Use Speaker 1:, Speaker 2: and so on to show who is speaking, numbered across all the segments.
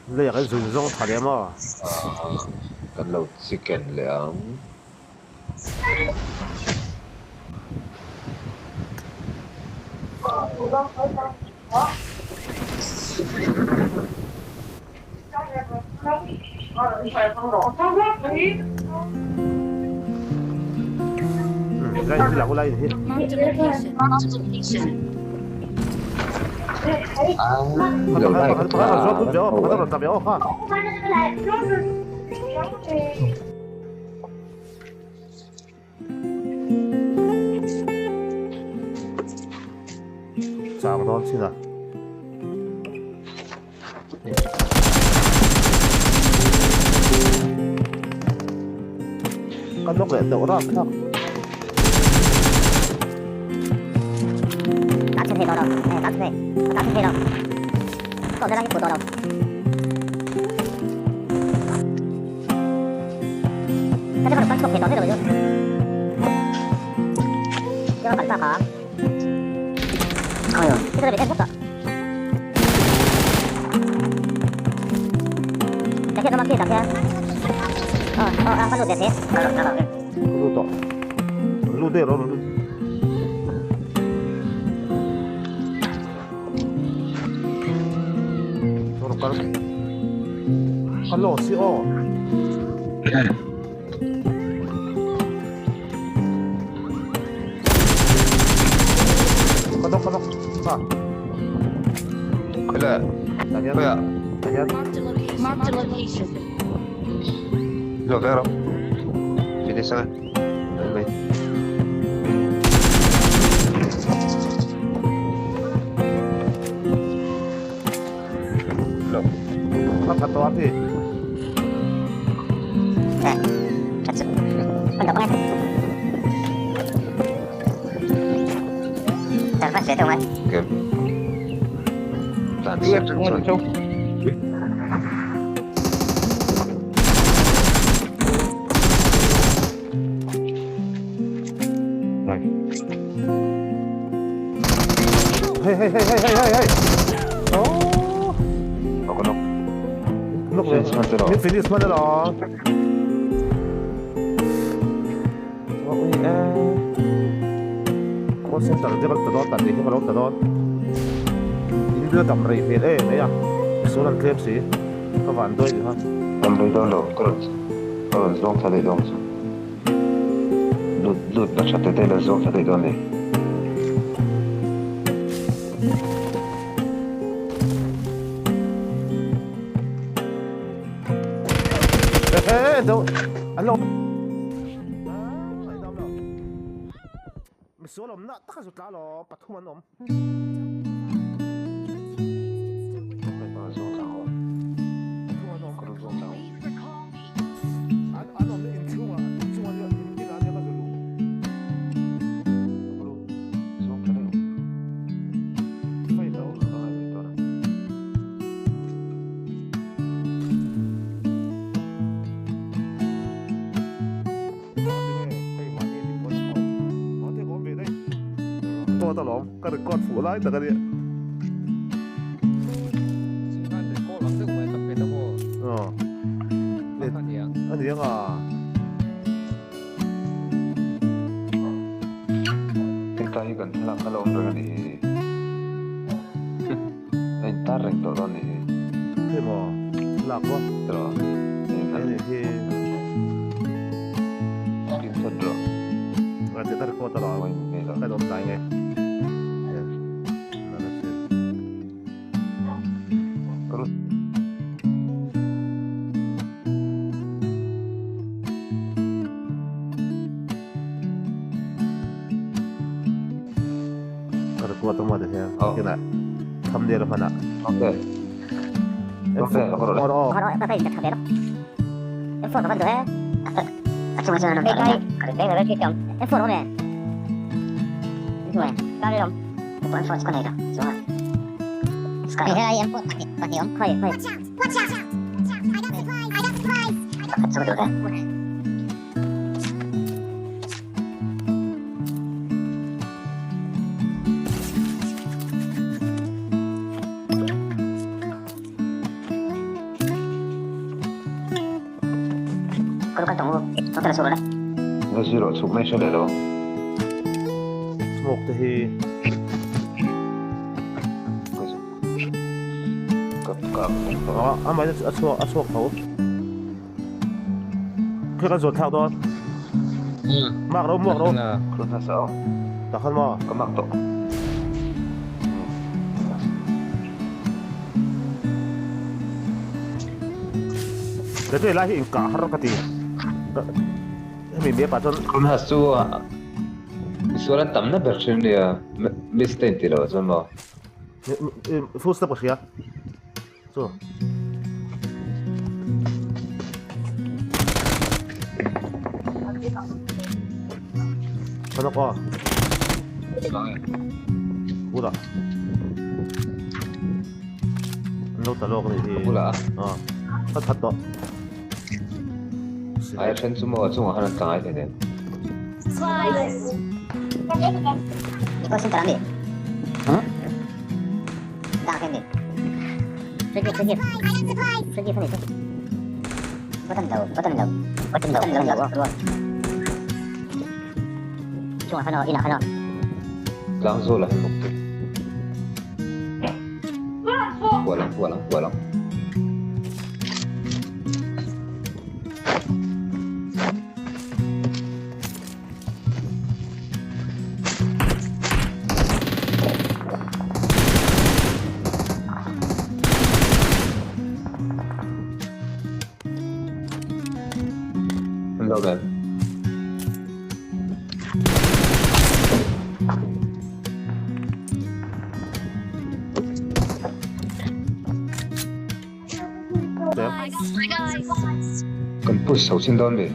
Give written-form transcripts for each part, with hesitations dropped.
Speaker 1: Leiah kan zun zawng tha leh maw?
Speaker 2: Kan lo chicken leh ang.
Speaker 1: Chang dawn chin a. Ka nawk leh deuh rap thlak. Lut tawh. Lut der awm lut. Kal. Hello, si aw. Ka dawk ka dawk. Ha.
Speaker 2: Khawi le.
Speaker 1: Tah hian.
Speaker 2: Khawi ah.
Speaker 1: Tah hian.
Speaker 3: Marked a location. Marked a location.
Speaker 2: Zawh vek rawh. Finish ang e. Mai mai. Lo.
Speaker 1: Ka tha tawh a ti.
Speaker 2: Okay. Tlan sek chuan.
Speaker 1: Hey hey hey hey hey hey hey. Oh.
Speaker 2: Ako nok.
Speaker 1: Nok le. Min finish man alawm. Ui e. Call center te ka dawn tan ni hi ka lo ta dawn. In bula dam rei hmel em mai a. Sual an tlem si. Ka van dawi ni kha.
Speaker 2: Dam rei dawn lo. Ka rawn ka rawn zawng thla daih dawn chu. Lut lut la tha te te la zawng thla daih dawn ni.
Speaker 1: Ehe do an lo Misual awm na tak a zu tla lo pathum an awm. Tawt alawm ka record fuh lai tak a nia. A ni ang a.
Speaker 2: Heta hi kan thlalak kha la awm reng a nih hi. A intar reng tawh dawn nih hi.
Speaker 1: Hei maw lak maw?
Speaker 2: Tiraw?
Speaker 1: Hei nih hi.
Speaker 2: Screenshot rawh.
Speaker 1: Ngaihtuah ta record a lo ka dawm tlai nge. Ka record a maw tihian kinah thumbnail a hman ah.
Speaker 2: Okay. Okay, ka rawh le. Va zir rawh chhuk mai hre leh lo.
Speaker 1: Smoke te hi. A mahni a chhuak a chhuak tho. Khi kan zawn thlak dawn. Mak ro muak ro. Tak khan maw?
Speaker 2: Ka mak tawh.
Speaker 1: Tete lai hi inkah har ka ti. Hemi me pah chuan.
Speaker 2: Kronhas chu misual an tamna ber thin nia miss te inti lo chuan maw.
Speaker 1: Full step ka hria. Chu. Ano ko? Bula. An lo ta lawk a nih hi.
Speaker 2: Bula a?
Speaker 1: Aw. Ka that tawh.
Speaker 2: Ai a then chu maw a chungah khan an tla ngai hleinem. Tlang zawl ah hian bawk tur. Kual ang kual ang kual ang. An lo vel. Kan push chho chin dawn mi.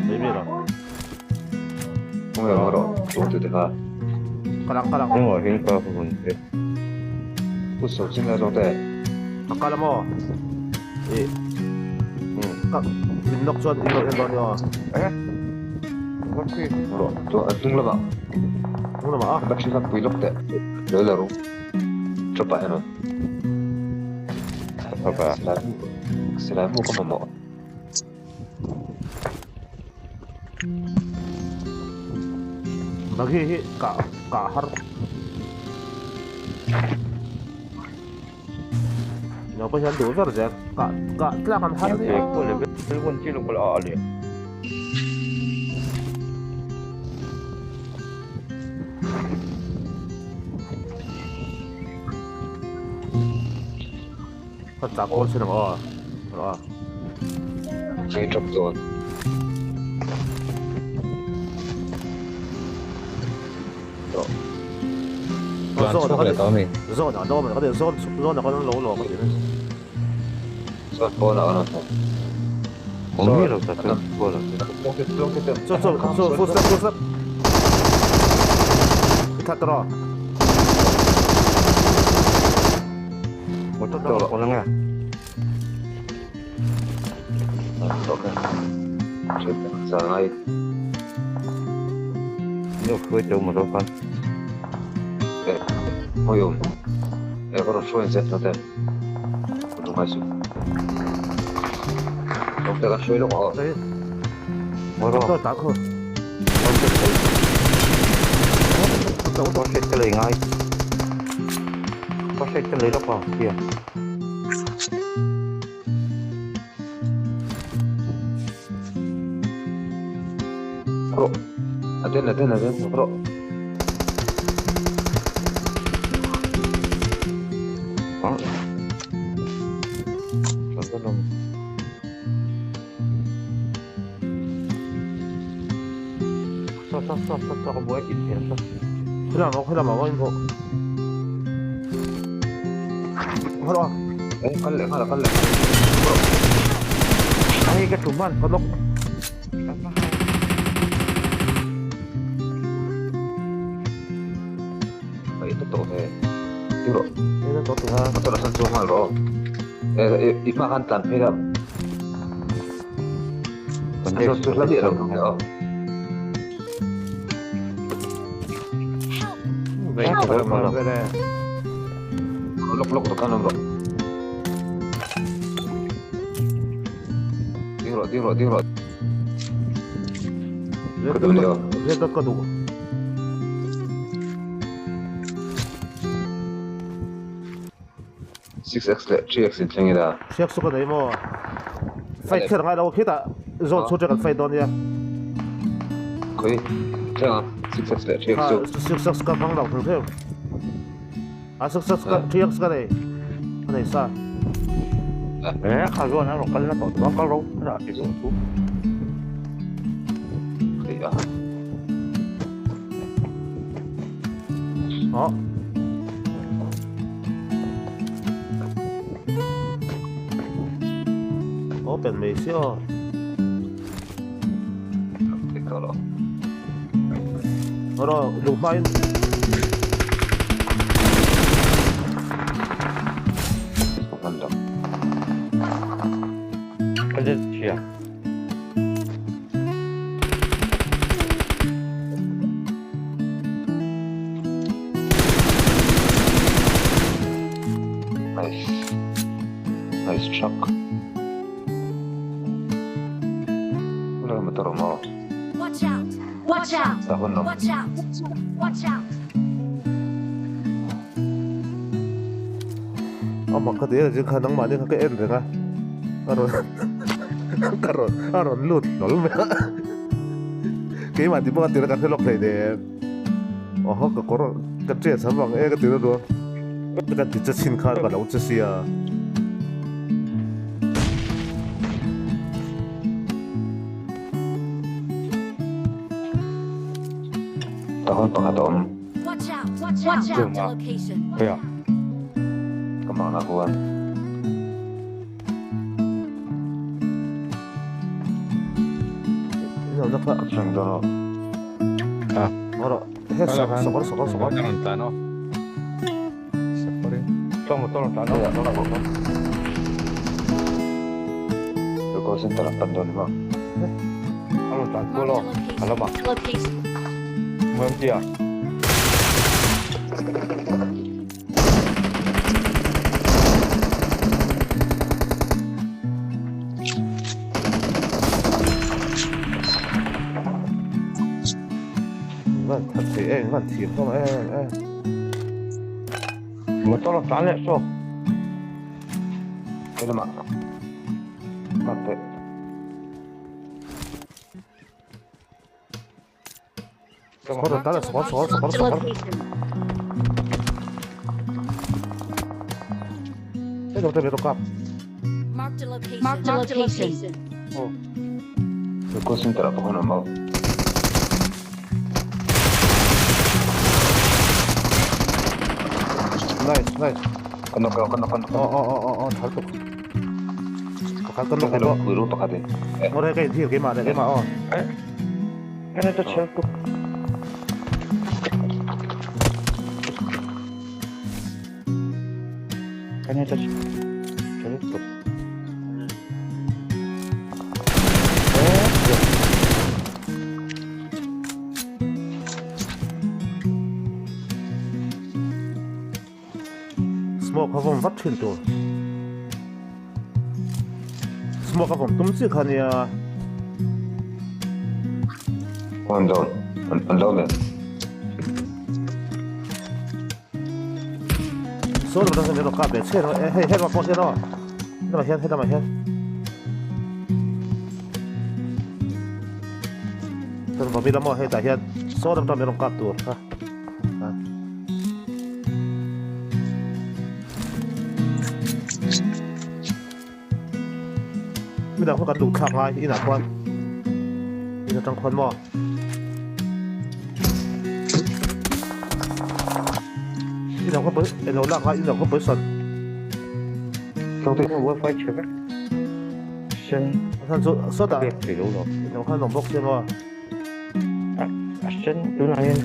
Speaker 1: Maybe lo.
Speaker 2: Kawng emaw rawh chuang tute kha.
Speaker 1: Kalang kalang.
Speaker 4: Engah hian ka hun e.
Speaker 2: Push chho chin la zawng te.
Speaker 1: Ka kal amaw? Eh. Ka min nawk chuan in lo en dawn ni aw.
Speaker 4: Eh. Bakshi.
Speaker 2: Rawh chuan a hnung lamah.
Speaker 1: Hnung lamah a.
Speaker 2: Bakshi kha pui lawk teh. Lo la ru. Chawp ah hian. Silai mu ka mamawh.
Speaker 1: Bagi hi kah kah har. Nó có hian duh ber zel kah kah tlak an har nia. Ka chak awl chin ang aw rawh a.
Speaker 2: Ngai tap dawn.
Speaker 4: Tlan chhuak leh tawh a mi?
Speaker 1: Zawn ah dawn ka ti zawn zawn ah khan lo lawm a ti mai.
Speaker 2: Zawn pawn ah kan awm thei.
Speaker 4: Awm miah lo ta chuan goal ah chuan.
Speaker 1: Chu chu chu full step full step. I that rawh.
Speaker 4: Motor dang a kawl ange. Nio hruai teuh motor khan. Ka lei ngai. First aid ka lei lawk ang tia.
Speaker 2: Rawh. A den a den a den rawh.
Speaker 4: Saw saw saw saw saw ka buai in hmel saw.
Speaker 1: Khawlam ah khawlam ah maw in hmuh. Hawlh a.
Speaker 2: Eh kal leh nghal a kal leh nghal.
Speaker 4: Ai ka tum man
Speaker 1: ka nawk.
Speaker 2: Ai ta tawh ve. Ti rawh.
Speaker 1: Ai ta tawh ti ha.
Speaker 2: Motor a san chuang nghal rawh. Eh i hma khan tlan phei la. Chu hla miah lo ang aw. Lawk lawk tak khan awm rawh. Ding rawh. rawh ding rawh ding rawh. Ka duh leh aw.
Speaker 1: Red dot ka duh.
Speaker 2: 6x leh 3x in thleng ila.
Speaker 1: 3x chu ka nei maw? Fight kher ngai lo khitah zone chhut kan fight dawn nia.
Speaker 2: Khawi thleng ang 6x leh 3x chu.
Speaker 1: 6x ka hmang lo thung theuh. A 6x ka 3x ka nei. Ka nei sa.
Speaker 4: Eh kha zuan a rawn kal na tawh chuan kal ro a ti duh chu.
Speaker 2: Khawi a.
Speaker 1: Oh. Open mai si aw. Ro lu hmain.
Speaker 4: Ka zet hria.
Speaker 2: Nice. Nice truck. Wala motor mo.
Speaker 3: Watch out! Watch out!
Speaker 2: Tahon no.
Speaker 3: Watch out! Watch out!
Speaker 1: Ama ka ti a kha nangmah ni kha ka en reng a a rawn ka rawn a rawn lut hlawl mai a keimah tih pawh ka tir a ka hre lawk thei nen aw ka kawr ka dress an vang e ka ti na duh a ka ti che chhin khan ka lo che sia.
Speaker 2: Tahun pakhat a awm.
Speaker 3: Watch out! Watch out! Marked a location.
Speaker 4: Khawiah?
Speaker 2: Ka mahna huan.
Speaker 1: Inawmna kha.
Speaker 2: Ka thleng dawn aw.
Speaker 5: Ah.
Speaker 1: Rawh he sawkar sawkar sawkar.
Speaker 5: Ka rawn tlan aw. Sawkar in.
Speaker 4: Saw motor rawn tlan aw.
Speaker 2: Call center ah pan dawn maw?
Speaker 4: A rawn tlan kual aw. A lamah.
Speaker 3: Location.
Speaker 4: Muamti ah.
Speaker 1: Van that thei em van thiam hlawm em em.
Speaker 4: Motor rawn tlan leh saw.
Speaker 2: Helamah. Nghak teh.
Speaker 1: Sawkar tala sawkar sawkar sawkar sawkar. Hei dawr te mi rawk kap.
Speaker 3: Marked a location. Marked a location.
Speaker 4: Oh.
Speaker 2: Call center ah pawh an awm ho.
Speaker 1: Nice nice.
Speaker 2: Ka knock ka knock ka knock.
Speaker 1: Aw aw aw aw thal tuk. Pakhat ka knock
Speaker 2: Hello pui ru pakhat in.
Speaker 1: Ngore ka inthil keimah leh keimah aw.
Speaker 4: Ka ta chhel tuk. Ka ta chhel tuk.
Speaker 1: Smoke a vawm vat thin tur. Smoke a vawm tum chiah kha nia.
Speaker 2: An down. An down le.
Speaker 1: Saw lam atang hian kap ve chhe rawh e hei helamah pawh hian aw helamah hian helamah hian chuan vawmi lam aw hetah hian saw lam atang min rawn kap tur kha midang khaw kan duh thlak ngai inah khuan in atang khuan maw inah khaw pawi eng lo lak ngai inah khaw pawi sawn
Speaker 4: wifi chhe vek sen
Speaker 1: a chhan chu sawtah
Speaker 4: pek thei lo lo
Speaker 1: inah khan awm bawk sia maw
Speaker 4: a sen tunah hian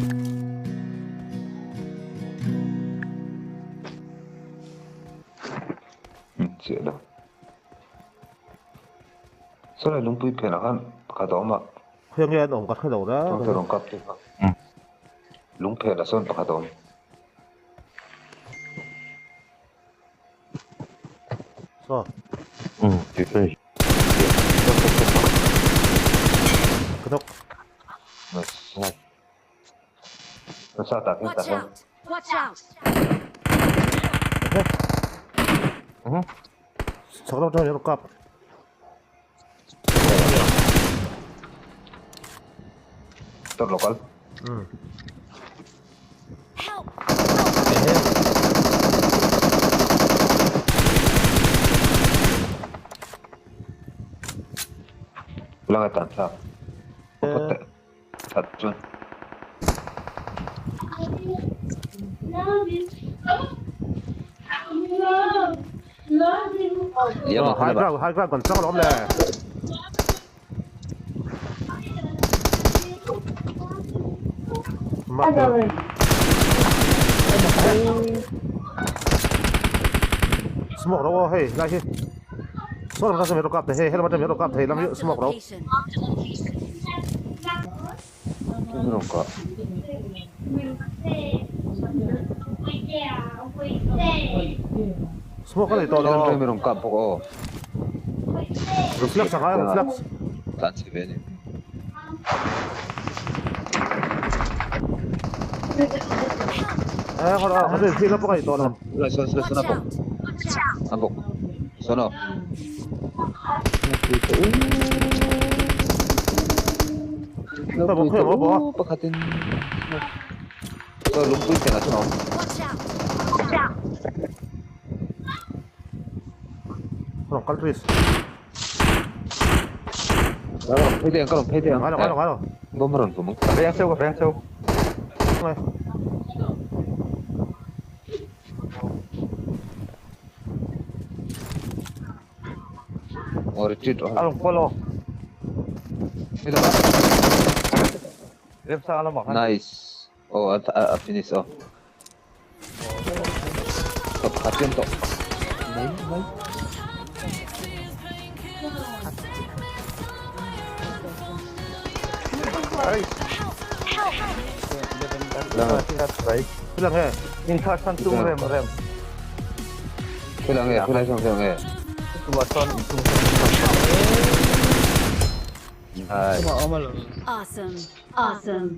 Speaker 2: Chiah lo. Saw lai lungpui phenah khan pakhat a awm a.
Speaker 1: Khawi nge an awm ka hre lo la.
Speaker 2: Tawngte rawn kap te kha. Lung phenah sawn pakhat a awm.
Speaker 1: Saw.
Speaker 4: Tih chu ni.
Speaker 1: Ka thawk.
Speaker 2: Nice. Nice. Sa tah hian
Speaker 3: Watch
Speaker 2: tah hian.
Speaker 3: out! Watch out!
Speaker 1: Chhak lam atang hian rawn kap.
Speaker 2: Tor local.
Speaker 3: Help!
Speaker 2: Lang tan thlak. Phawt teh. That chuan. Liam ang
Speaker 1: High ground, high ground kan chang alawm le. Mak Smoke ro hei lai hi. Saw lam atang chuan min rawn kap thei hei, he lam atang min rawn kap thei lam hi
Speaker 3: Marked a
Speaker 1: smoke ro.
Speaker 3: location.
Speaker 1: Smoke a nei tawh lo. Reflex a ngai reflex. Eh khaw a rin thil a pawh a nei tawh lo.
Speaker 3: Watch out!
Speaker 2: Pakhatin lungpui pianah chuan a awm.
Speaker 3: Watch out!
Speaker 1: Rawn kal please.
Speaker 2: Ka rawn phei daih ang, ka rawn phei daih ang.
Speaker 1: Ngai lo, ngai lo, ngai lo.
Speaker 2: Bomb a rawn vawm ang.
Speaker 5: Ka veng cheu, ka veng cheu.
Speaker 1: Ngai.
Speaker 2: Aw retreat rawh.
Speaker 4: A rawn follow.
Speaker 2: Helama.
Speaker 4: Remsanga lamah khan.
Speaker 2: Nice. Aw a a finish aw. Ka pakhat chiam tawh. Mai mai. Khawilai nge khawilai sawn khawilai nge.
Speaker 3: Awesome! Awesome!